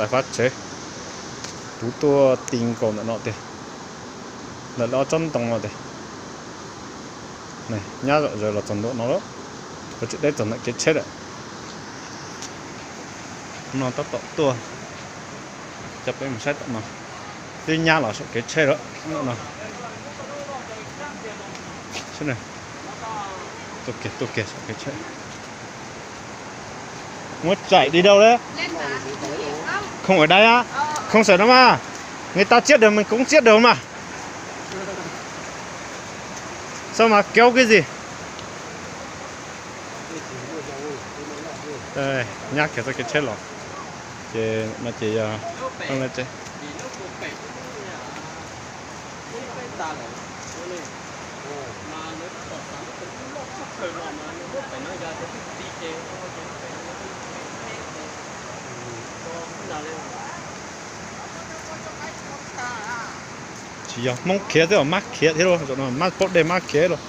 Lawv fab tsev, kuv tuaj ti nkaus ntawm no tiag, ntawm lawv ob tsob ntoo no tiag. Nyab zom zaws los txog ntua no lawm, lawv tseem deb txog ntawm kev tsheb lawm. No tab tom tuaj, coj peb mus saib tom no, twb nyab los saum kev tsheb lawm no. Tuaj kiag, tuaj kiag saum kev tsheb. Muab tsaim di dau le. Không ở đây á? Không sợ nó mà. Người ta giết được, mình cũng giết được mà. Sao mà kéo cái gì? Nyab kiag txoj kev tsheb los, ces no ces yog tsev. Tsis yog Hmoob khiav xwb, mab khiav thiab lauj, zaum no mab pob dej mab khiav lauj.